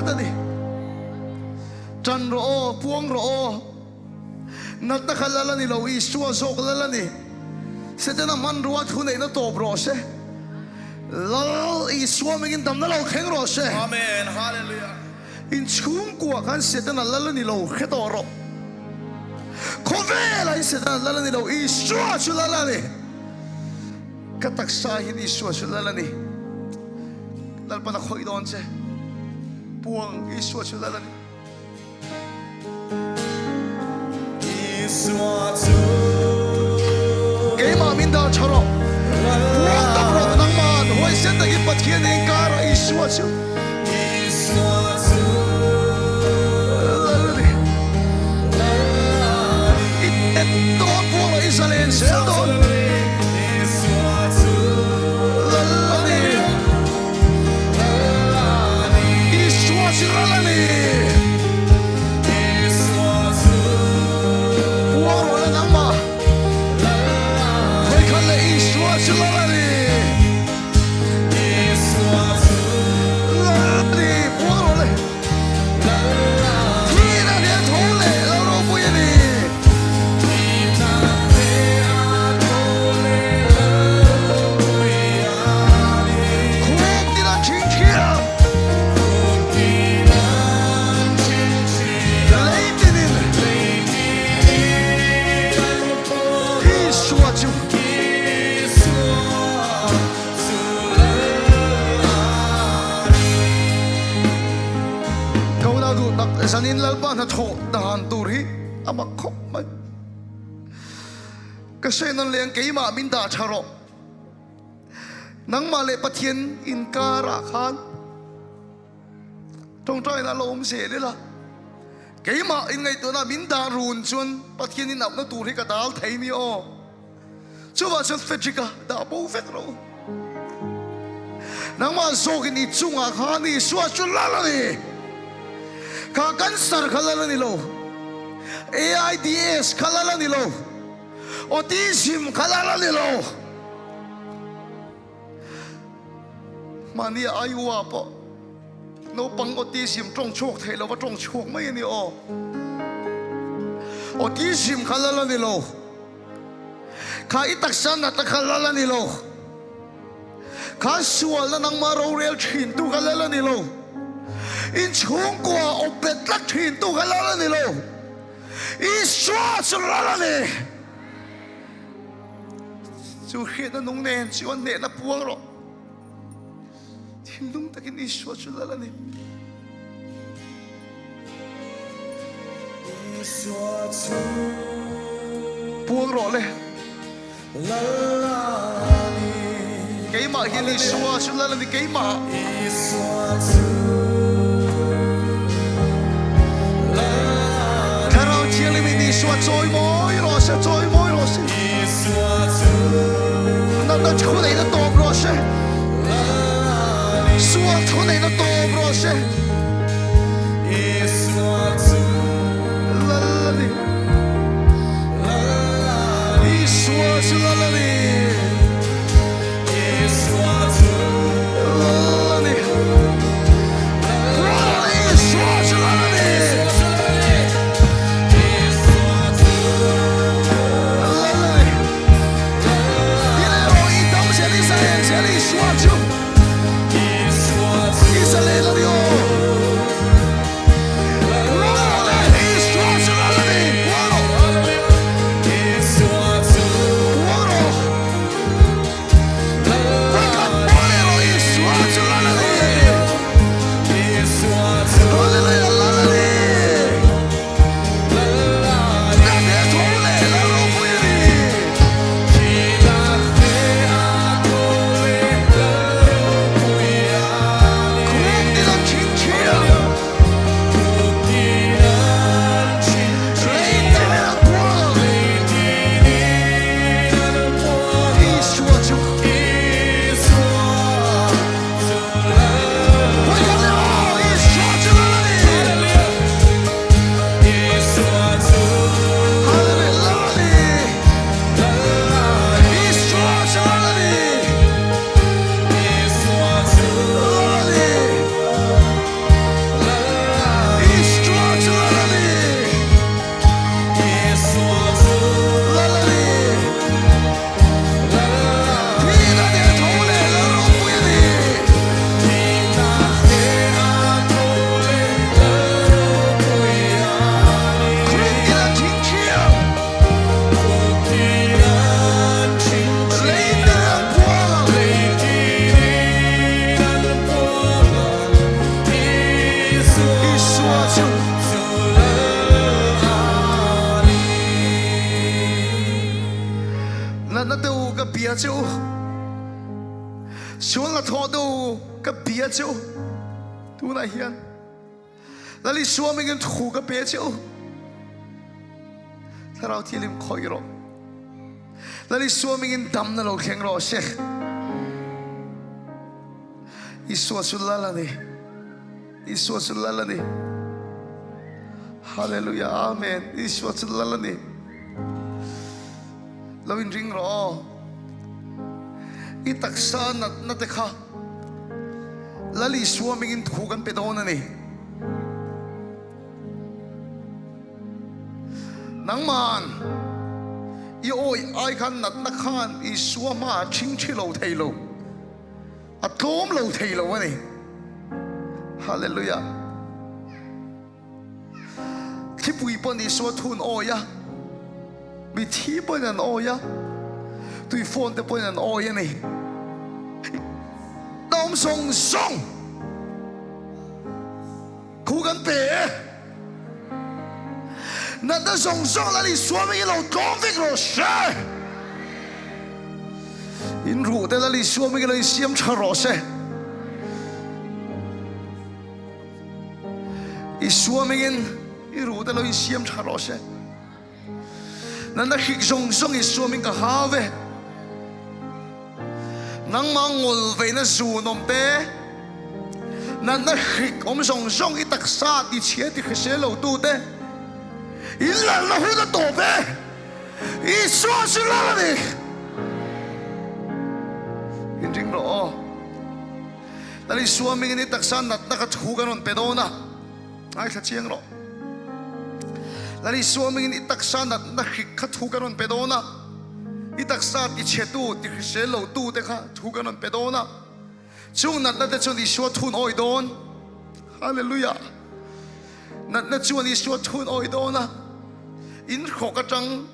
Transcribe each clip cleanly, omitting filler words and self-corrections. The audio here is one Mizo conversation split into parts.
tlat a ni. Ṭan rawh aw, puang rawh aw. Natna kha lal a ni lo, Isua zawk lal a ni. Setana hmanrua thuneihna tawp rawh se. Lal Isua mingin damna lo thleng rawh se. Amen. Hallelujah. In chhungkua khan Setana lal a ni lo, hre tawh rawh. Khawvelah in Setana lal a ni lo, Isua chu lal a ni. Ka taksa hian Isua chu lal a ni. Lalpan a khawih dawn che. Puang, Isua chu lal a ni. Isua chu. Keimah min dah tha rawh. Puang tak rawh nangmah huaisen takin Pathian eng karah Isua chu. Isua chu. Lal a ni. I tet dawn puang rawh i zalen zel dawn. Isua chu. Lal a ni. Isua chu lal a ni. Puang rawh la nangmah. Vawikhat leh Isua chu lal a ni. Lal a ni. Puang rawh le. Thihna nen tho leh lo ropui a ni. Khum tina chhingchhiah. Lei tinin Isua chu. Ka unau duh tak zanin Lalpa hnathawh dan tur hi a mak khawp mai. Ka sawi nawn leh ang keimah min dah tha rawh. Nangmah leh Pathian inkarah khan tawngtaina lo awm zel ila, keimah inngaihtuahna min dah run chuan Pathian in auhna tur hi ka dal thei mi aw. Chuvah chuan Frederick-a dah bo vek rawh u. Nangmah zawkin i chungah khan Isua chu lal a ni. Kha cancer kha lal a ni lo. AIDS kha lal a ni lo. Autism kha lal a ni lo. Mahni Iowa pawh naupang autism tawng chhuak thei lova tawng chhuak mai a ni aw. Autism kha lal a ni lo. Kha i taksa natna kha lal a ni lo. Kha sualna nangmah rorel thin tu kha lal a ni lo. In chhungkua awpbet tlat thin tu kha lal a ni lo. Isua chu lal a ni. Chu hriatna nung nen chuan hnehna puang rawh. Thinlung takin Isua chu lal a ni. Isua chu puang rawh le. Lal a ni. Keimah hian Isua chu lal a ni keimah. Isua chu lal a ni. Thlarau Thianghlimin Isua chawi mawi rawh se, chawi mawi rawh se. Isua chu Natna thu neihna tawp rawh se. Lal a ni. Sual thu neihna tawp rawh se. Isua chu lal a ni. Isua chu lal a ni. Lal a ni. Isua chu lal a ni. Lal a ni. Tile rawh i dam zel Israel zel Isua chu. Israel a ni aw. Hnathawh tu ka bia che u tunah hian Lal Isua mingin thu ka pe che u. Thlarau Thianghlim khawih rawh. Lal Isua mingin damna lo thleng rawh se. Isua chu Lal a ni. Isua chu Lal a ni. Hallelujah. Amen. Isua chu Lal a ni. Lo in ring rawh aw. I taksa natna te kha Lal Isua mingin thu kan pe dawn a ni. Nangman i awi ai khan natna khan Isua hmaah ṭhingṭhi lo thei lo, a tlawm lo thei lo a ni. Hallelujah. Thlipui pawn Isua thu an awi a, mithi pawhin an awi a, tuifawn te pawhin an awi a ni. Awm zawng zawng thu kan pe e. Natna zawng zawng Lal Isua hmingin lo tlawm vek rawh se. In ruh te Lal Isua hmingin lo insiam tha rawh se. Isua hmingin i ruh te lo insiam tha rawh se. Natna hrik zawng zawng Isua hming ka hau ve. Nangmah ngawl veina zun awm te, natna hrik awm zawng zawng i taksa ti chhia ti hrisel lo tu te, in lalna hun a tawp e. Isua chu lal a ni. In ring rawh aw. Lal Isua hmingin i taksa natna kha thu kan rawn pe dawn a, ngaithla chiang rawh. Lal Isua hmingin i taksa natna hrik kha thu kan rawn pe dawn a, i taksa tichhetu, tihrisel lotu te kha thu kan rawn pe dawn a, chung natna te chuan Isua thun awi dawn. Hallelujah! Natna chuan Isua thun awi dawn a, in hrawk atang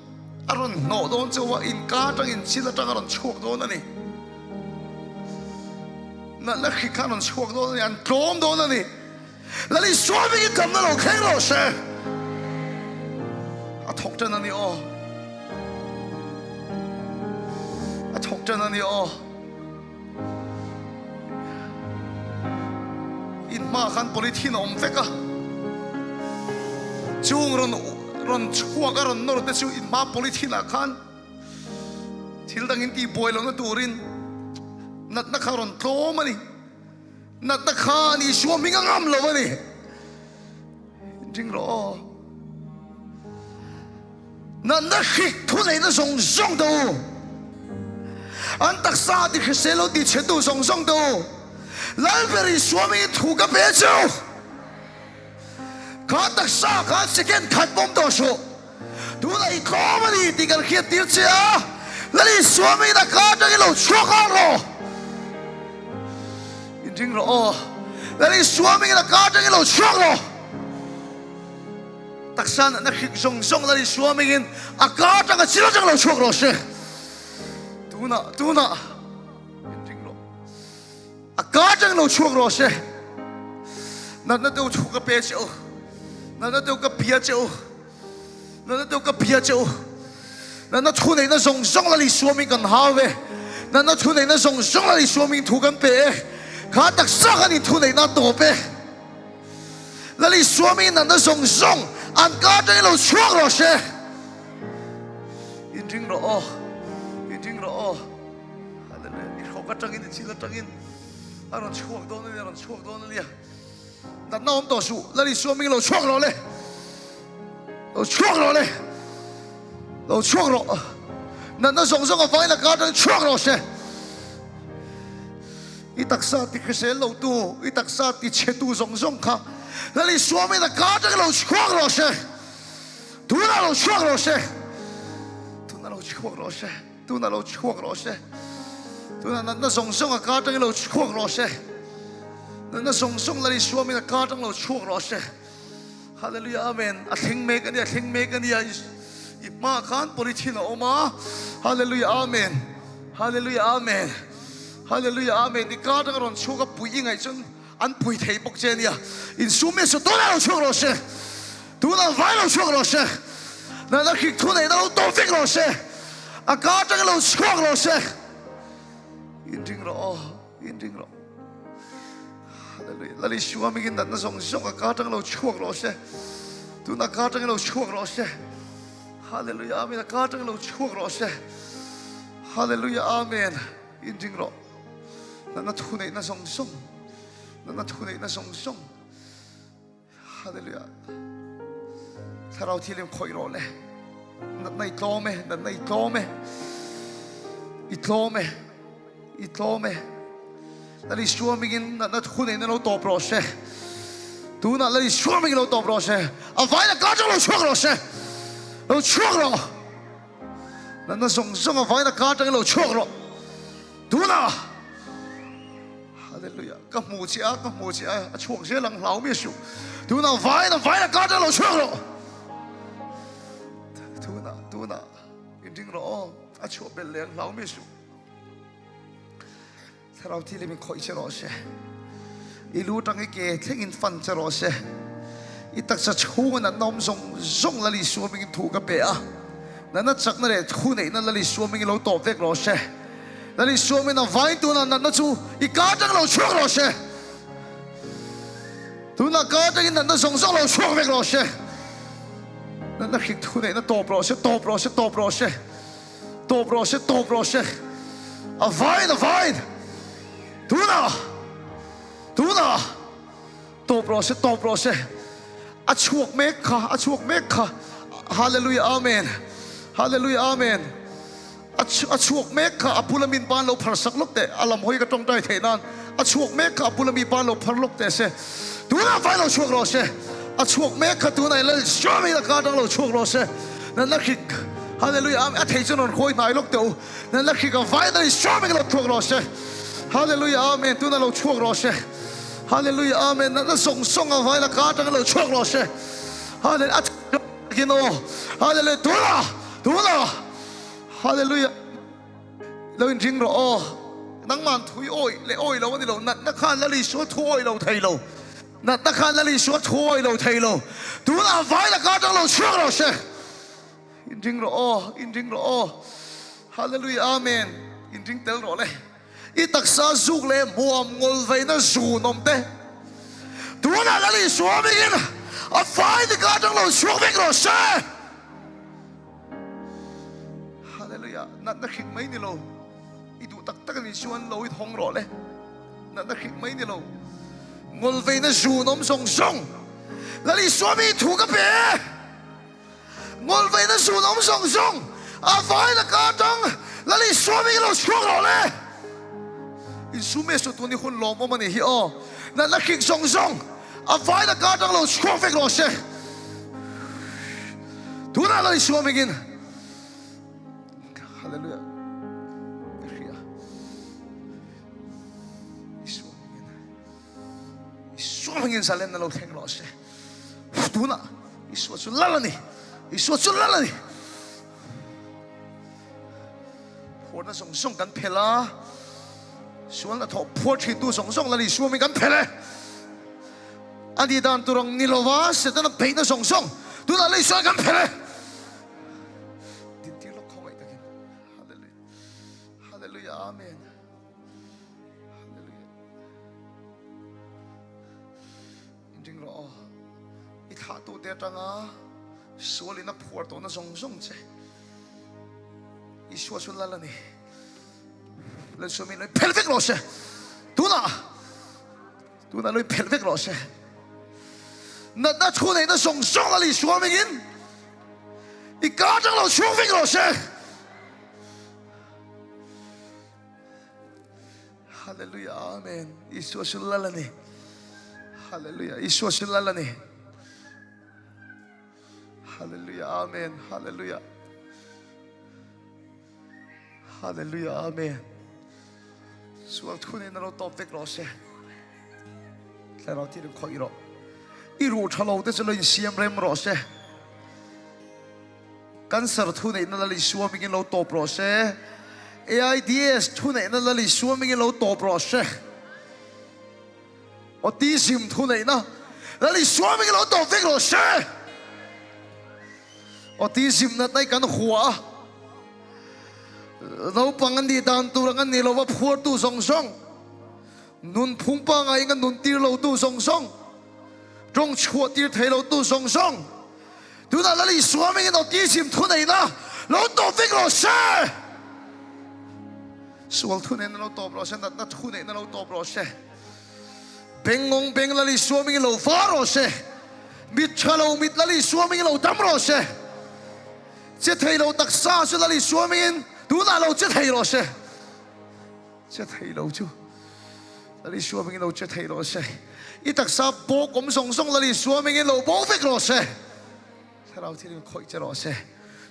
a rawn hnawh dawn chauh a, in ka atang, in chil atang a rawn chhuak dawn a ni. Natna hri kha a rawn chhuak dawn a ni, an tlawm dawn a ni. Lal Isua bik in tlawmna lo thleng rawh se. A thawk tan a ni aw. A thawk tan a ni aw. In hmaah khan polythene a awm vek a, chung rawn rawn chhuak a rawn nawr te chu in hma polythene ah khan thil dang in tih buai lohna turin natna kha a rawn tlawm a ni. Natna khan Isua hming a ngam lo a ni. Ding rawh aw. Natna hrik thuneihna zawng zawng te u, an taksa ti hrisel lo ti chhetu zawng zawng te u, Lalber Isua hmingin thu ka pe che u. Kha taksa khan second khat pawm tawh suh. Tunah i tlawm a ni tih kan hriat tir che a, Lal Isua hmingin a ka atangin lo chhuak nghal rawh. Inring rawh aw. Lal Isua hmingin a ka atangin lo chhuak rawh. Taksa natna hrik zawng zawng Lal Isua hmingin a ka atang a chil atang lo chhuak rawh se. Tunah, tunah inring rawh. A ka atang lo chhuak rawh se. Natna deuh thu ka pe che u. Natna deuh ka bia che u. Natna deuh ka bia che u. Natna thu neihna zawng zawng Lal Isua hming kan hau ve. Natna thu neihna zawng zawng Lal Isua hming thu kan pe e. Kha taksa khan in thu neihna a tawp e. Lal Isua hmingin natna zawng zawng an ka atangin lo chhuak rawh se. Inring rawh aw, inring rawh aw. Hallelujah. I hrawk atangin, i chil atangin a rawn chhuak dawn a nia, a rawn chhuak dawn a nia. Natna awm tawh suh, Lal Isua hmingin lo chhuak rawh le. Lo chhuak rawh le. Lo chhuak rawh. Natna zawng zawng avangin a ka atangin chhuak rawh se. I taksa ti hrisel lo tu, i taksa ti chhe tu zawng zawng kha Lal Isua hmingin a ka atangin lo chhuak rawh se. Tunah lo chhuak rawh se. Tunah lo chhuak rawh se. Tunah lo chhuak rawh se. Tunah natna zawng zawng a ka atangin lo chhuak rawh se. Natna zawng zawng Lal Isua hmingin a ka atang lo chhuak rawh se. Hallelujah Amen. A thleng mek a nia, a thleng mek a nia. I hmaah khan polythene a awm a. Hallelujah Amen. Hallelujah Amen. Hallelujah Amen. I ka atanga rawn chhuak a pui i ngaih chuan an pui thei bawk che a nia. Insum miah suh tunah lo chhuak rawh se. Tunah vai lo chhuak rawh se. Natna hrik thu neihna lo tawp vek rawh se. A ka atanga lo chhuak rawh se. Inring rawh aw, inring rawh. Hallelujah. Lal Isua mingin natna zawng zawng a ka atang lo chhuak rawh se. Tuna ka atang lo chhuak rawh se. Hallelujah. Amen. A ka atang lo chhuak rawh se. Hallelujah. Amen. Inring rawh. Natna thu neihna zawng zawng. Natna thu neihna zawng zawng. Hallelujah. Thlarau thilim khawih rawh le. Natna i tlawm e, natna i tlawm e. I tlawm e. I tlawm e. Lal Isua mingin natna thu neihna lo tawp rawh se. Tunah Lal Isua mingin lo tawp rawh se. A vain a ka atang lo chhuak rawh se. Lo chhuak rawh. Natna zawng zawng a vain a ka atangin lo chhuak rawh. Tunah Hallelujah. Ka hmu che a, ka hmu che a, a chhuak zel ang hlau mi suh. Tunah vain a vain a ka atang lo chhuak rawh. Tunah, tunah inring rawh aw, a chhuah belh leh ang hlau mi suh. Thlarau thilim in khawih che rawh se. I lu tang i ke thleng in fan che rawh se. I taksa chhunga natna awm zawng zawng Lal Isua hmingin thu ka pe a. Natna chakna leh thu neihna Lal Isua hmingin lo tawp vek rawh se. Lal Isua hmingin a vain tunah natna chu i ka atang lo chhuak rawh se. Tunah ka atangin natna zawng zawng lo chhuak vek rawh se. Natna hrik thu neihna tawp rawh se, tawp rawh se, tawp rawh se. Tawp rawh se, tawp rawh se. A vain, a vain. Tunah, tunah. Tawp rawh se, tawp rawh se. A chhuak mek kha, a chhuak mek kha. Hallelujah, Amen. Hallelujah, Amen. A a chhuak mek kha, a bula min ban lo phar sak lawk teh. A lam hawi ka tawngtai theih nan. A chhuak mek kha, a bula mi ban lo phar lawk teh se. Tunah vai lo chhuak rawh se. A chhuak mek kha tunah in Lalsua mi laka atang lo chhuak rawh se. Natna hrik Hallelujah Amen. A thei chu rawn khawi hnai lawk teh u. Natna hrik a vai Lalsua mi lo chhuak rawh se. Hallelujah Amen. Tunah lo chhuak rawh se. Hallelujah Amen. Natna zawng zawng a vai laka atang lo chhuak rawh se. Hallelujah. A kin aw. Hallelujah. Tunah tunah Hallelujah. Lo inring rawh aw. Nangman thui awih leh awih lo a ni lo. Natna khan Lal Isua thu awih lo thei lo. Natna khan Lal Isua thu awih lo thei lo. Tunah vai laka atang lo chhuak rawh se. Inring rawh aw, inring rawh aw. Hallelujah, Amen. Inring tel rawh le. I taksa zuk leh hmuam ngawl veina zun awm te. Tunah Lal Isua mingin a vai laka atang lo chhuak vek rawh se. Hallelujah. Natna hrik mai ni lo. I duh tak tak a nih chuan lo i thawng rawh le. Natna hrik mai ni lo. Ngol veina zun awm zawng zawng. Lal Isua mi thu ka pe e. Ngol veina zun awm zawng zawng. A vai laka atang Lal Isua mi lo chhuak rawh le. Insum e suh tun i hun lawmawm a nih hi aw. Natna hrik zawng zawng. A vai laka atang lo chhuak vek rawh se. Tunah lo Isua mingin Hallelujah ka hria Isua mingin Isua mingin zalenna lo thleng rawh se tunah Isua chu lal ani Isua chu lal ani phuarna zawng zawng kan phel a sualna thawh phuar thin tu zawng zawng lal Isua mingin kan phel e A nih dan tur ang ni lova Setana beihna zawng zawng tunah lei sawi kan phelh e. Dintir lawk khawngaih takin. Hallelujah. Hallelujah. Amen. Hallelujah. Inring rawh aw. I thlah tu te atanga sual in a phuar tawhna zawng zawng che. Isua chu lal a ni. Lalsuamin lei phelh vek rawh se. Tunah Tunah lo phelh vek rawh se. Natna thu neihna zawng zawng a Isua mingin i ka atang lo chhuak vek rawh se. Hallelujah Amen. Isua chu lal a ni. Hallelujah. Isua chu lal a ni. Hallelujah Amen. Hallelujah. Hallelujah Amen. Sual thu nen lo tawp vek rawh se. Thlarau thi khawih rawh. I ruh tha lo te chu lo insiam rem rawh se. Cancer thu neihna lal Isua mingin lo tawp rawh se. AIDS thu neihna lal Isua mingin lo tawp rawh se. Autism thu neihna lal Isua mingin lo tawp vek rawh se. Autism natna hi kan hua a, naupang an nih dan tur ang an nih lova phuartu zawng zawng. Nunphung pangai in nun tir lo tu zawng zawng, tawng chhuah tir thei lo tu zawng zawng, tunah Lal Isua hmingin autism thuneihna lo tawp vek rawh se. Sual thuneihna lo tawp rawh se, natna thuneihna lo tawp rawh se. Bengngawng beng Lal Isua hmingin lo var rawh se. Mit tha lo mit Lal Isua hmingin lo dam rawh se. Che thei lo taksa chu Lal Isua hmingin tunah lo che thei rawh se. Che thei lo chu Lal Isua hmingin lo che thei rawh se. I taksa bawk awm zawng zawng Lal Isua hmingin lo bo vek rawh se. Thlarau thil in khawih che rawh se.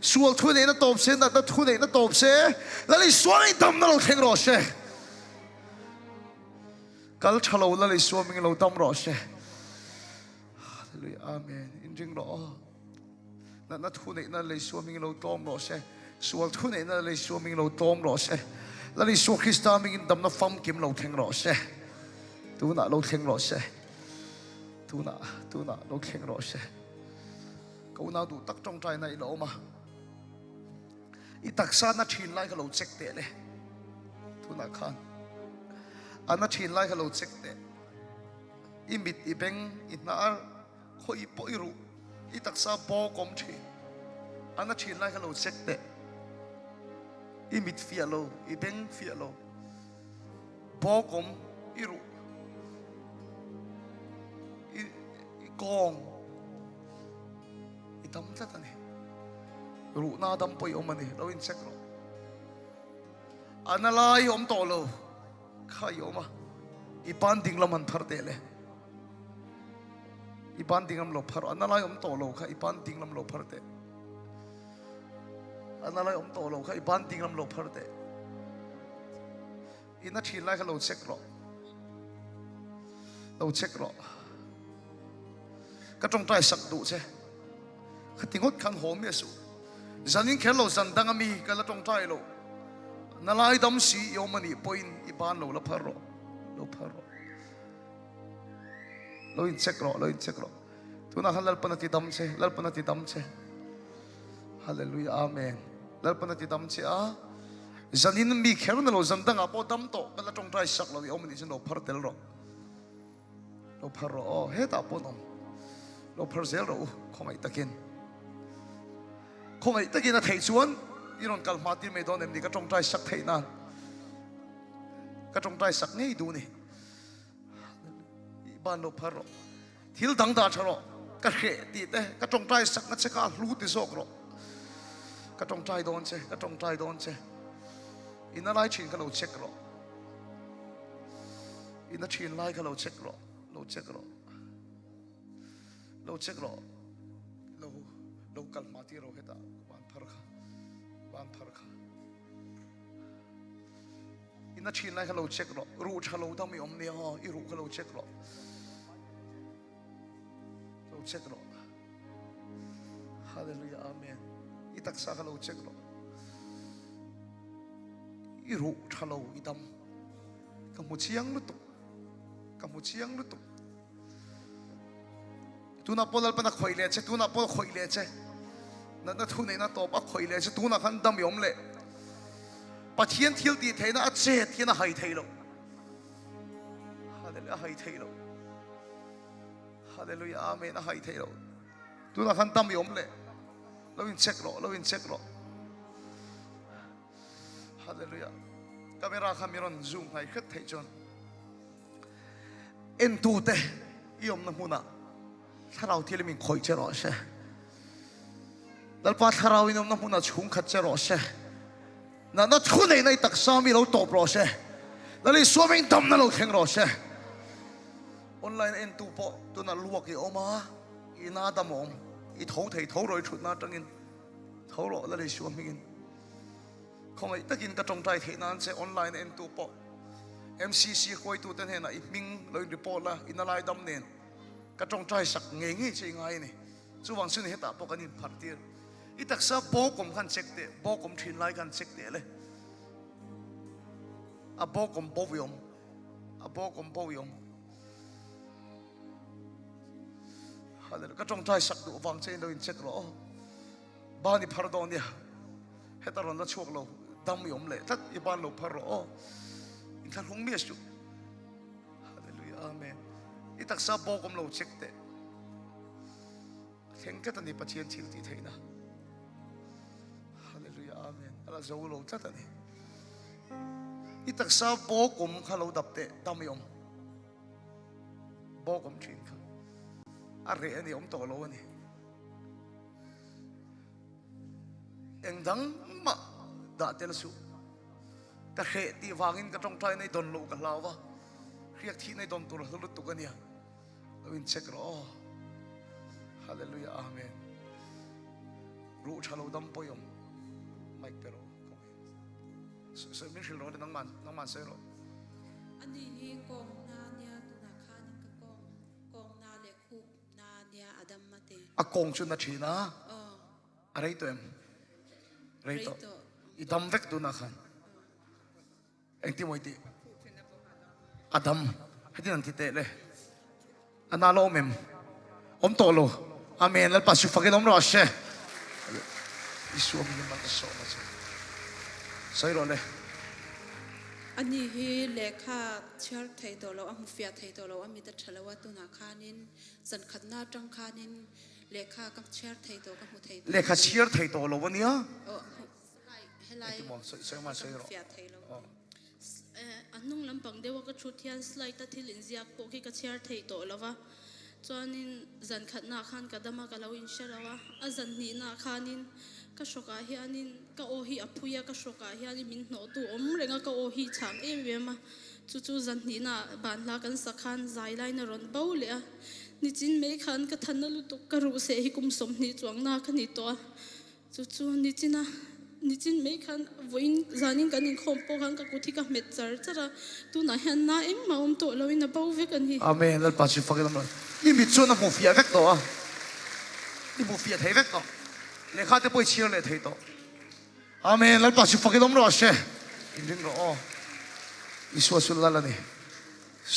Sual thu neihna tawp se, natna thu neihna tawp se, Lal Isua hmingin damna lo thleng rawh se. Kal tha lo Lal Isua hmingin lo dam rawh se. Hallelujah. Amen. In ring rawh aw. Natna thu neihna Lal Isua hmingin lo tlawm rawh se. Sual thu neihna Lal Isua hmingin lo tlawm rawh se. Lal Isua Krista hmingin damna famkim lo thleng rawh se. Tunah lo thleng rawh se. Tunah, tunah lo thleng rawh se. Ka unau duh tak tawngtaina i lo awm a. I taksa na thin lai kha lo check teh le. Tunah khan a na thin lai kha lo check teh. I mit, i beng, i hnar, khaw i pawh i ruh, i taksa bawk awm thin. A na thin lai kha lo check teh. I mit fiah lo, i beng fiah lo, bawk awm i ruh, i i kawng i dam tlat a ni. Ruhna dam pawh i awm a ni, lo in check rawh. A na lai awm tawh lo. Kha i awm a, i ban ding lam han phar teh le. I ban ding lam lo phar, a na lai awm tawh lo kha i ban ding lam lo phar teh. A na lai awm tawh lo kha i ban ding lam lo phar teh. I na thin lai kha lo check rawh. Lo check rawh. Ka tawngtai sak duh che. Kha ti ngawt khan haw miah suh. Zanin kher lo zan dang ami ka la tawngtai lo. Na lai dam si i awm anih pawhin i ban lo la phar rawh. Lo phar rawh. Lo in check rawh, lo in check rawh. Tunah khan Lalpan a ti dam che, Lalpan a ti dam che. Hallelujah, Amen. Lalpan a ti dam che a. Zanin mi kher na lo zan dangah pawh dam tawh ka la tawngtai sak lo i awm anih chuan lo phar tel rawh. Lo phar rawh aw, hetah pawn awm. Lo phar zel rawh u, khawngaih takin. Khawngaih takin a theih chuan i rawn kal hma tir mai dawn em ni ka tawngtai sak theih nan. Ka tawngtai sak ngei duh ni. I ban lo phar rawh. Thil dang dah tha rawh. Ka hreh tih te, ka tawngtai sak na che kha a hlu ti zawk rawh. Ka tawngtai dawn che, ka tawngtai dawn che. I na lai thin kha lo check rawh. I na thin lai kha lo check rawh, lo check rawh. Lo check rawh. Lo lo kal hma ti ro hetah van phar kha. Van phar kha. I na thin lai kha lo check rawh. Ruh tha lo dam i awm nia aw, i ruh kha lo check rawh. Lo check rawh. Hallelujah, Amen. I taksa kha lo check rawh. I ruh tha lo i dam. Ka hmu chiang lutuk. Ka hmu chiang lutuk. Tunah pawh Lalpan a khawih leh che, tunah pawh a khawih leh che. Natna thu neihna tawp a khawih leh che, tunah khan dam i awm leh. Pathian thil tih theihna a chet hian a hai thei lo. Hallelujah, a hai thei lo. Hallelujah, amen, a hai thei lo. Tunah khan dam i awm leh. Lo in check rawh, lo in check rawh. Hallelujah. Camera kha mi rawn zoom hnai hret theih chuan. Entute i awmna hmunah thlarau thil min khawih che rawh se. Lalpa thlarau in awmna hmunah chhungkhat che rawh se. Natna thu neihna i taksa mi lo tawp rawh se. Lal Isua hming damna lo thleng rawh se. Online entu pawh tunah luak i awm a, i na dam awm, i tho thei tho rawh i thutna atangin tho rawh Lal Isua hmingin. Khawngaih takin ka tawngtai theih nan che online entu pawh MCC hruaitute hnenah i hming lo in report la, i na lai dam nen ka tawngtai sak ngei ngei che i ngai a ni. Chuvang chu ni hetah pawh kan inpharh tir. I taksa bawkawm khan check teh, bawkawm thin lai khan check teh le. A bawkawm bo i awm, a bawkawm bo i awm. Hallelujah. Ka tawngtai sak duh vang che in lo in check rawh aw. Ban i phar dawn nia. Heta rawn la chhuak lo, dam i awm leh tlat, i ban lo phar rawh aw. Inthlahrung mi a suh. Amen. I taksa bawk awm lo check teh. A thleng tlat a ni Pathian thil tih theihna. Hallelujah Amen. A la zo lo tlat a ni. I taksa bawk awm kha lo dap teh dam i awm. Bawk awm thin kha. A reh a ni awm tawh lo a ni. Eng dang mah dah tel suh. Ka hreh tih vangin ka tawngtai nei dawn loh ka hlau va. Hriak thih nei dawn tur hlu lutuk a nia. Lo in check rawh aw. Hallelujah Amen. Ruh tha lo dam pawih awm. Mic pe rawh. Sawi min hrilh rawh le nangman nangman sawi rawh. Ani hi kawng na nia tunah khanin ka kawng kawng na leh khup na nia a dam a ti. A kawng chu na thin a. Aw. A rei tawh em? Rei tawh. I dam vek tunah khan. Engtin maw i tih? A dam. Hetin an ti teh le. A na la awm em? Awm tawh lo. Amen. Lalpa su fakin awm rawh se. Isua hmingin mal ka sawm a che. Sawi rawh le. Ani hi lehkha chhiar thei tawh lo, a hmu fiah thei tawh lo, a mit a tha lo a, tunah khanin zankhatna atang khanin Lehkha ka chhiar thei tawh ka hmu thei tawh. Lehkha chhiar thei tawh lo ania. Aw helai helai ka hmu fiah thei lo. A hnung lampang deuha ka thut hian slide a thil inziak pawh khi ka chhiar thei tawh lo va. Chuanin zan khatnaah khan ka dam a ka lo inhre lo a, a zan hnihnaah khanin ka hrawkah hianin ka aw hi a phui a, ka hrawkah hianin min hnawhtu awm reng a, ka aw hi chhang em em a. Chu chu zan hnihnaah banhla kan sak khan zai lain a rawn bo leh a. Nichin mai khan ka thanna lutuk ka ruh seh hi kum 20 chuangna ka ni tawh a. Chu chu nichina nichin mai khan vawiin zanin kan inkhawm pawh khan ka kut hi ka hmet char char a. Tunah hian na engmah awm tawh loin a bo vek a ni. Amen Lalpa chu fak in awm lo. I mit chuan a hmu fiah vek tawh a. I hmu fiah thei vek tawh. Lehkha te pawh i chhiar leh thei tawh. Amen Lalpa chu fak in awm rawh se. Inring rawh aw. Isua chu Lal a ni.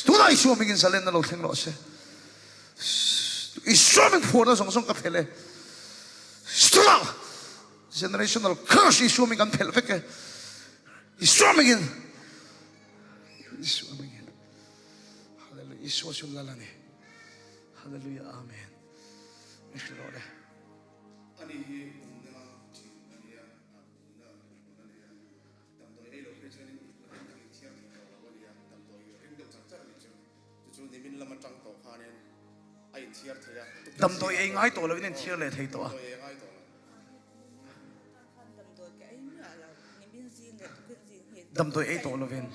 Tunah Isua hmingin zalenna lo thleng rawh se. Isua hming phuarna zawng zawng ka phelh e. Tunah generational curse Isua hming kan phelh vek e. Isua hmingin Isua hmingin Hallelujah Isua chu Lal a ni. Hallelujah Amen. Min hrilh rawh le. Ani hi pumna thin a nia, a pumna hmun a nia. Damdawi ei loh phei chuanin ring takin thiar thei tawh lo a nia, damdawi ring deuh char char a nih chu. Chu chu nimin lam atang tawh khanin a inthiar thei a, tukin Damdawi zingah ei pawh ngai tawh loin a inthiar leh thei tawh a. Damdawi ei ngai tawh lo. Damdawi ei tawh lovin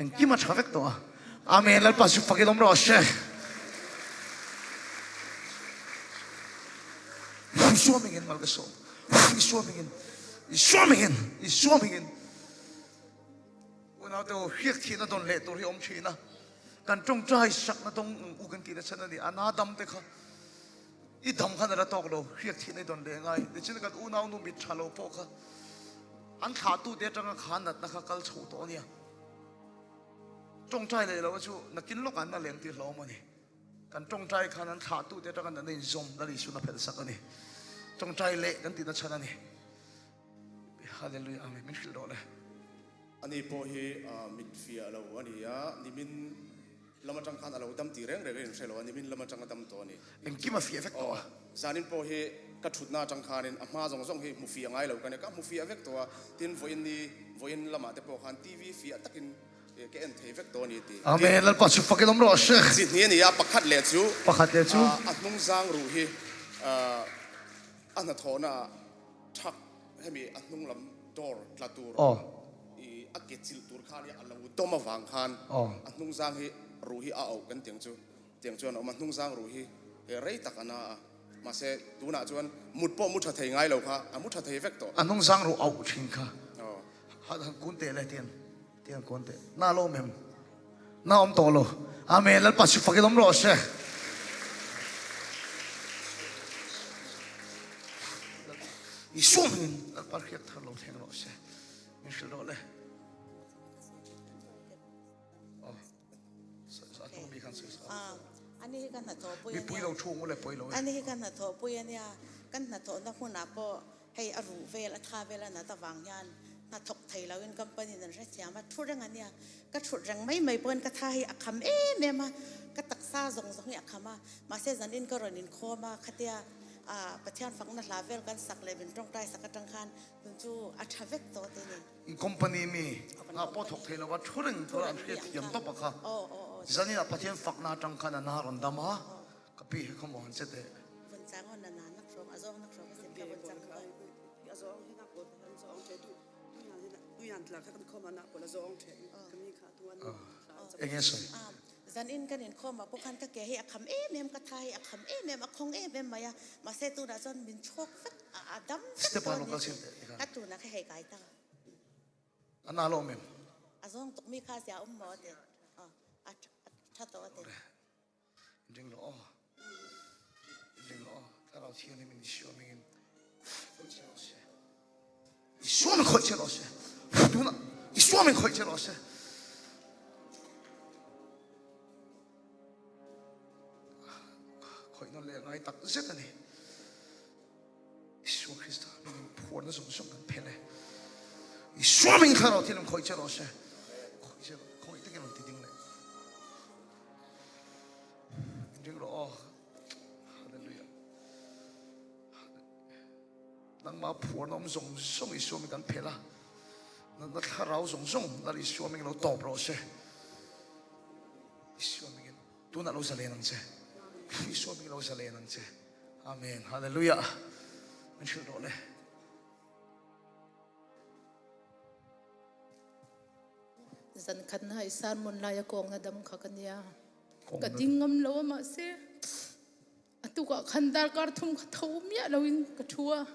engkim a tha vek tawh a. Amen Lalpa chu fakin awm rawh se. Isua hmingin mal ka sawm. Isua hmingin. Isua hmingin. Isua hmingin. Unaute ho hriak thihna dawn leh tur hi awm thin a. Kan tawngtai sakna dawng u kan tihna chhan a ni. A na dam te kha i dam khan a la tawk lo. Hriak thihna i dawn leh ngai. Nichin kan unau nu mit tha lo pawh kha an thlahtute atanga kha natna kha kal chho tawh a nia. Tawngtai leh lo chu nakin lawkah an la leng tih hlawm a ni. Kan tawngtai khan an thlahtute atanga natna inzawm Lal Isu'n a phelh sak a ni. Tawngtai leh kan tihna chhan a ni. Hallelujah Amen. Min hrilh rawh le. Ani pawh hi mit fiah lo a ni a, nimin lam atang khan a lo dam tih reng reng a inhre lo a, nimin lam atang a dam tawh a ni. Engkim a fiah vek tawh a. Zanin pawh hi ka thutna atang khanin a hma zawng zawng hi hmu fiah ngai lo ka ni, ka hmu fiah vek tawh a, tin vawiin ni vawiin lamah te pawh khan TV fiah takin ka en thei vek tawh a ni tih. Amen, Lalpa chu fakin awm rawh se. Chi hnih a ni a, pakhat leh chu Pakhat leh chu. A hnung zang ruh hi a hnathawhna ah thak hemi a hnung lam door tla tur i a ke chilh tur khan hi a lo dawm avang khan a hnung zang hi ruh hi a auh kan tiang chu. Tiang chuan a awm a, hnungzang ruh hi rei tak a na a, mahse tunah chuan mut pawh mu tha thei ngai lo kha a mu tha thei vek tawh. A hnungzang ruh auh thin kha han kun teh le tiang tiang kun teh na lo awm em? Na awm tawh lo. Amen Lalpa chu fakin awm rawh se. Isua hmingin Lalpa hriat thar lo thleng rawh se. Min hrilh rawh le. Ani hi ka hnathawhpui ania, kan hnathawhna hmunah pawh hei a ruh vel a tha vel a nat avang hian Hna thawk thei lo in company in an hrethiam a, thu reng a nia. Ka thut reng mai mai pawhin ka tha hi a kham em em a, ka taksa zawng zawng hi a kham a. Mahse zanin ka rawn inkhawm a, khatia Pathian fakna hla vel kan sak leh min tawngtai sak atang khan tun chu a tha vek tawh te ni. I company mi hna pawh thawk thei lova thu reng tura an hriatthiam tawp a kha. Zanin ah Pathian fakna atang khan a na rawn dam a, ka pi hi khaw maw han che teh. Eng nge sawi? Zanin kan inkhawm ah pawh khan ka ke hi a kham em em, ka tha hi a kham em em, a khawng em em mai a, mahse tunah chuan min chhawk vek a, a dam vek dawn ni tih ka tunah kha hei kai ta. A na lo awm em? A zawng tuk mi kha zia awm maw a ti, a tha tawh a ti. Ring lo aw. Ring lo aw. Thlarau Thianghlim in Isua mingin khawih che rawh se. Isua min khawih che rawh se. Tuna Isua min khawih che rawh se. Khawih nawn leh ngai tak zet a ni. Isua Krista mingin phuarna zawng zawng kan phelh e. Isua mingin Thlarau Thianghlim khawih che rawh se. Khawih che rawh. Khawih takin rawn ti ding leh. Ring rawh aw. Hallelujah. Nangma phuarna awm zawng zawng Isua min kan phel a. Natna thlarau zawng zawng Lal Isua min lo tawp rawh se. Isua mingin tunah lo zalen ang che. Isua min lo zalen ang che. Amen. Hallelujah. Min hrilh rawh le. Zan khatna i sermon laia kawngna dam kha ka nia. Ka ding ngam lo a mahse a tukah khan darkar thum kha tho miah loin ka thu a.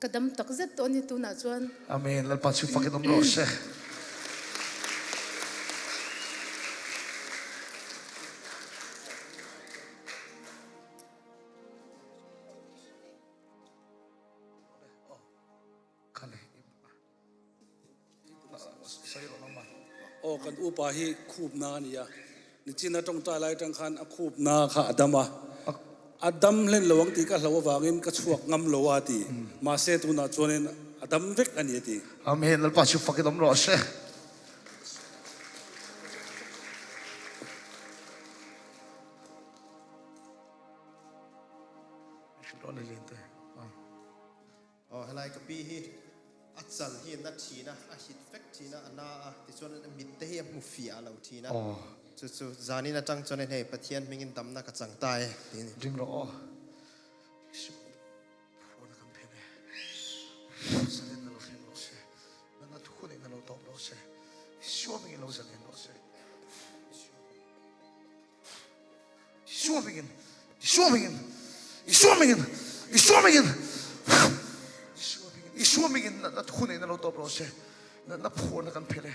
Ka dam tak zet tawh a ni tunah chuan. Amen. Lalpa chu fakin awm rawh se. Aw kan upa hi khup na a ni a, nichin a tawngtai lai atang khan a khup na kha a dam a, a dam hlen lo ang tih ka hlo avangin ka chhuak ngam lo a ti, mahse tunah chuanin a dam vek a ni a ti. Amen Lalpa chu fakin awm rawh se. Aw helai ka pi hi a chal hi a na thin a, a hit vek thin a, a na a, tichuan a mit te hi a hmu fiah lo thin a, chu chu zanin atang chuan hei Pathian hmingin damna ka chang ta e tih a ni. Ring rawh aw. Phone a kan phen e. Zalen na lo thleng rawh se. Nana thu nei na lo tawp rawh se. Isua hmingin lo zalen rawh se. Isua hmingin, Isua hmingin, Isua hmingin, Isua hmingin, Isua hmingin, Isua hmingin natna thu neihna lo tawp rawh se. Natna phuarna kan phelh e.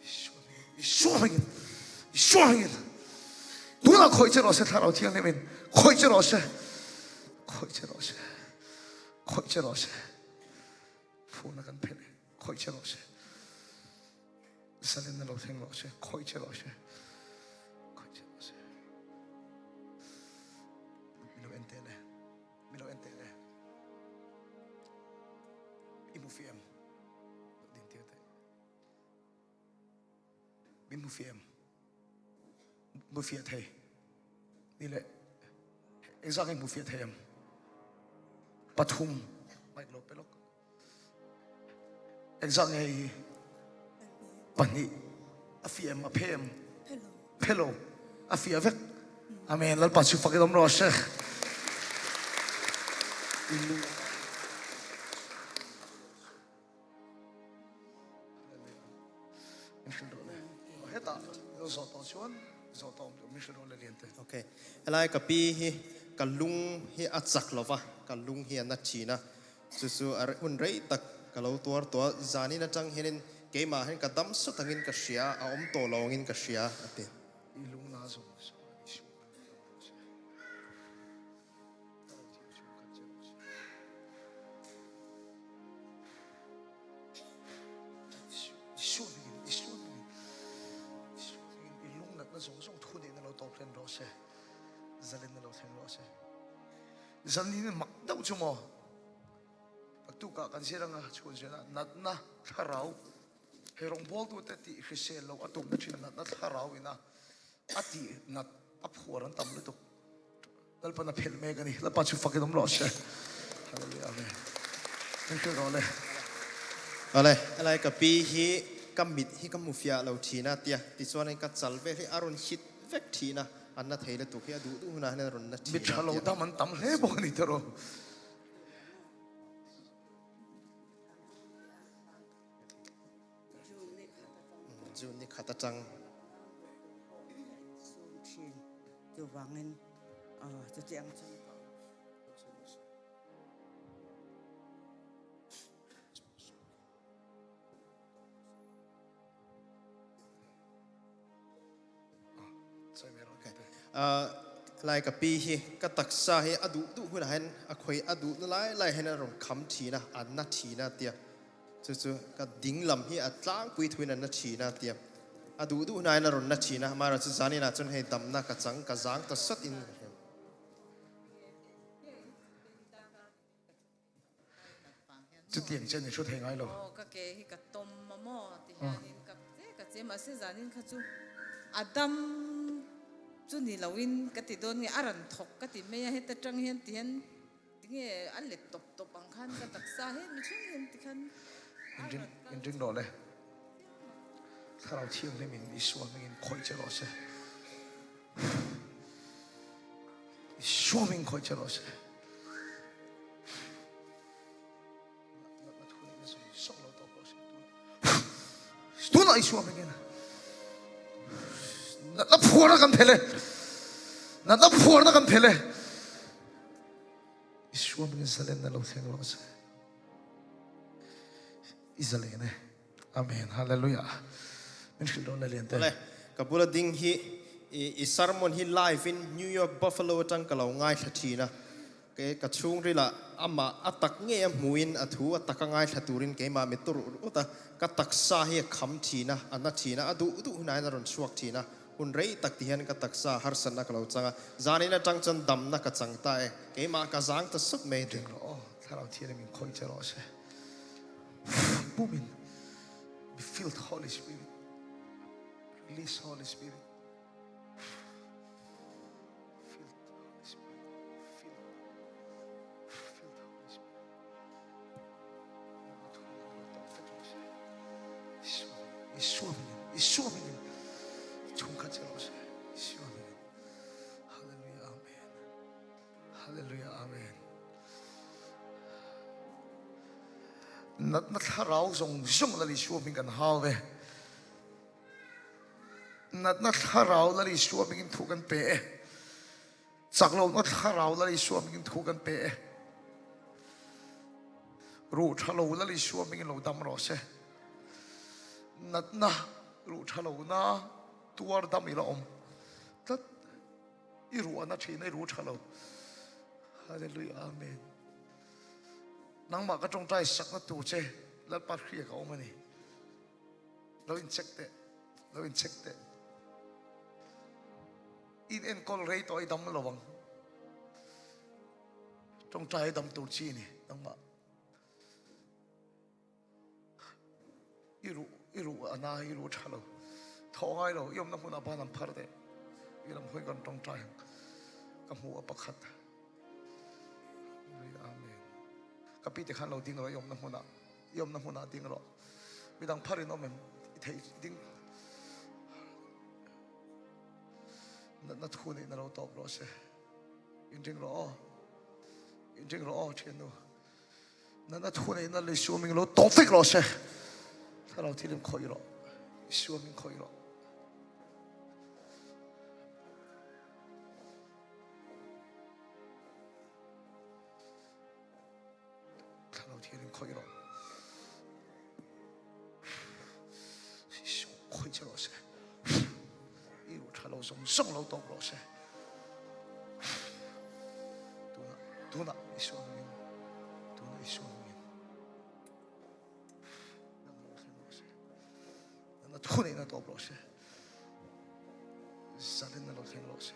Isua hmingin, Isua hmingin, Isua hmingin. Tunah khawih che rawh se Thlarau Thianghlimin, khawih che rawh se, khawih che rawh se, khawih che rawh se. Phone a kan phelh e, khawih che rawh se. Zalen na lo thleng rawh se, khawih che rawh se. Khawih che rawh se. Mi lo en te le. Mi lo en te le. I mu fi em? Din tir te. Min mu fi em? Mu fiah thei. Ni le engzah nge mu fiah thei em? Pathum mic lo pe lawk. Engzah nge hi? Pahnih. A fiah em? A phe em? Phe lo. A fiah vek. Amen. Lalpa chu fakin awm rawh se. Okay. Helai ka pi hi ka lung hi a chak lova, ka lung hi a na thin a. Chu chu a hun rei tak ka lo tuar tawh a, zanin atang hianin keimah hian ka dam sawt angin ka hria a, a awm tawh lo angin ka hria a ti. I lung na zawng zawng I lung natna zawng zawng thu nihna lo tawp hlen rawh se. Zalen na lo thleng rawh se. Zanin mak deuh chu maw? Naktukah kan zir anga chhun zirna natna thlarau hei rawngbawltute tih hrisel loh a tumna thin natna thlarau ina a tih nat a phuar an tam lutuk. Lalpan a phelh mek a ni. Lalpa chu fakin awm rawh se. Hallelujah. Amen. Min hrilh rawh le. Awle, helai ka pi hi ka mit hi ka hmu fiah lo thin a tia, tichuanin ka chal vel hi a rawn hit vek thin a, an na thei lutuk hi a duh duh hunah hian a rawn na thin a Mit tha lo tia. dam an tam hle bawk a ni tiraw. June ni khat atang. Chuvangin chuti ang chuan ka awm. Lai ka pi hi ka taksa hi a duh duh hunah hian a khawi a duh na lai lai hian a rawn kham thin a, a na thin a tia. Chu chu ka ding lam hi a tlangpui thuin a na thin a tia. A duh duh hunah hian a rawn na thin a, amaherawhchu chu zaninah chuan hei damna ka chang ka zang ta sawt in ka hria. Chutiang chian i hru thei ngai lo. Aw ka ke hi ka tawm a maw ti hianin ka che ka che mahse zanin kha chu a dam chu ni loin ka ti dawn nge a rawn thawk ka ti mai a heta tang hian ti hian tinge a let tawp tawp ang khan ka taksa he mi thleng hian ti khan a rawn kal Inring rawh le. Thlarau Thianghlim in Isua hmingin khawih che rawh se. Isua hming khawih che rawh se. Tunah Isua hmingin natna phuarna kan phel e. Natna phuarna kan phel e. Isua hmingin zalenna lo thleng rawh se. I zalen e. Amen. Hallelujah. Min hrilh dawn le lian te. Awle, ka bula ding hi i sermon hi live in New York Buffalo atang ka lo ngaithla thin a, ke ka chhungrilah amah a tak ngei a hmuhin a thu a taka ngaithla turin keimah mi tur ut ut a, ka taksa hi a kham thin a, a na thin a, a duh duh hunah hian a rawn chhuak thin a, hun rei tak ti hian ka taksa harsatna ka lo chang a, zanin atang chuan damna ka chang ta e, keimah ka zang ta sup mai Ding rawh aw, Thlarau Thianghlim in khawih che rawh se. Pumin be filled Holy Spirit. Release Holy Spirit. Filled Holy Spirit. Filled. Filled Holy Spirit. Isua mingin, Isua mingin, chhungkhat che rawh se. Isua mingin. Hallelujah, Amen. Hallelujah, Amen. Natna thlarau zawng zawng Lal Isua hming kan hau ve. Natna thlarau Lal Isua hmingin thu kan pe e. Chak lohna thlarau Lal Isua hmingin thu kan pe e. Ruh tha lo Lal Isua hmingin lo dam rawh se. Natna ruh tha lo na tuar dam ila awm tlat. I ruahna thin a i ru tha lo. Hallelujah Amen. Nangmah ka tawngtai sakna tur che Lalpa hria ka awm a ni. Lo in check teh. Lo in check teh. In enkawl rei tawh i dam lo ang. Tawngtai dam tur chi ni nangmah. I ruh i ruh a na i ruh tha lo thaw ngai lo i awmna hmunah ban an phar deh i lam hawi kan tawngtai ang ka hmu a pakhat Amen ka pi te khan lo ding rawh i awmna hmunah i awmna hmunah ding rawh midang phar in awm em i thei ding natna thu neih na lo tawp rawh se in ring rawh aw in ring rawh aw thiannu Nana thu neihna lei Isua ming lo tawp vek rawh se. Thlarau thilim khawih rawh. Isua ming khawih rawh. Thlarau thilim khawih rawh. Isua khawih che rawh se. I ru tha lo zawng zawng lo tawp rawh se. Tuna tuna Isua hmingin tuna Isua hmingin na thu nei na tawp rawh se. Zalin na lo thleng rawh se.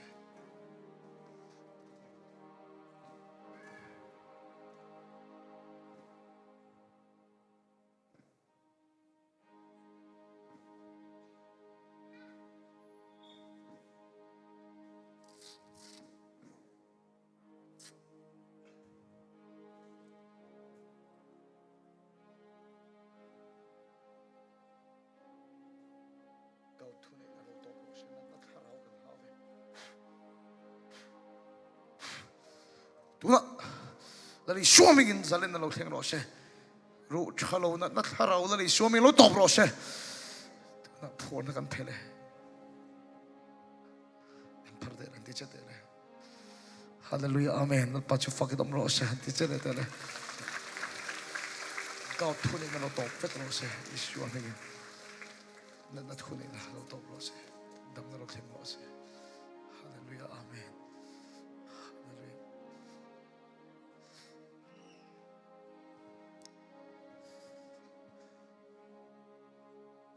Tunah Lal Isua hmingin zalen a lo thleng rawh se. Ruh tha lo natna thlarau Lal Isua hmingin lo tawp rawh se. Tunah phuarna kan phelh e. An phar deh an ti che teh le. Hallelujah Amen. Lalpa chu fakin awm rawh se an ti che leh teh le. Gout thu neihna lo tawp vek rawh se Isua hmingin. Natna thu neihna lo tawp rawh se. Damna lo thleng rawh se. Hallelujah Amen. Hallelujah.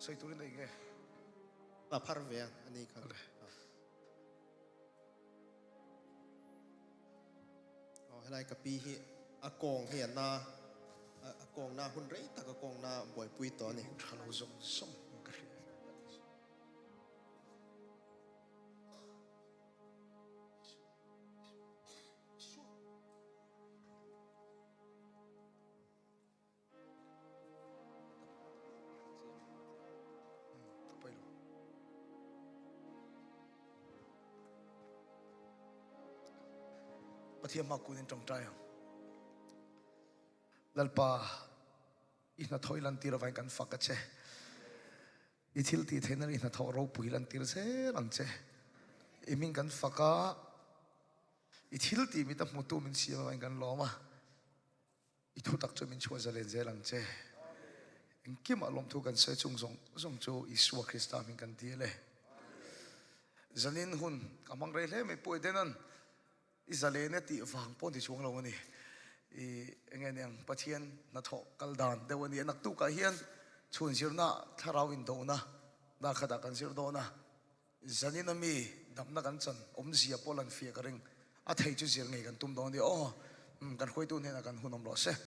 Sawi turin nei nge? A phar ve a ani kha. Oh, helai ka pi hi a kawng hi a na a kawng na hun rei tak a kawng na buaipui tawh a ni. Tha lo zawng zawng ka hria. Pathian hma kun in tawngtai ang. Lalpa i hnathawh i lantir avangin kan fak a che. I thil tih theihna leh i hnathawh ropui lantir zel ang che. I hming kan fak a, i thil tih mit a hmutu min siam avangin kan lawm a. I thutak chu min chhuah zalen zel ang che. Engkimah lawmthu kan sawi chung zawng zawng chu Isua Krista hming kan dil e. Zanin hun ka hmang rei hle mai Pu Edenan i zalen e tih vang pawh ni chuang lo a ni. I enge niang Pathian hnathawh kal dan deuh a ni a. Naktukah hian chhun zirna thlarau indohna dah khatah kan zir dawn a. Zanin a mi damna kan chan awmzia pawh lan fiah ka ring. A thei chu zir ngei kan tum dawn a ni. Aw, kan hruaitu hnenah kan hun awm rawh se.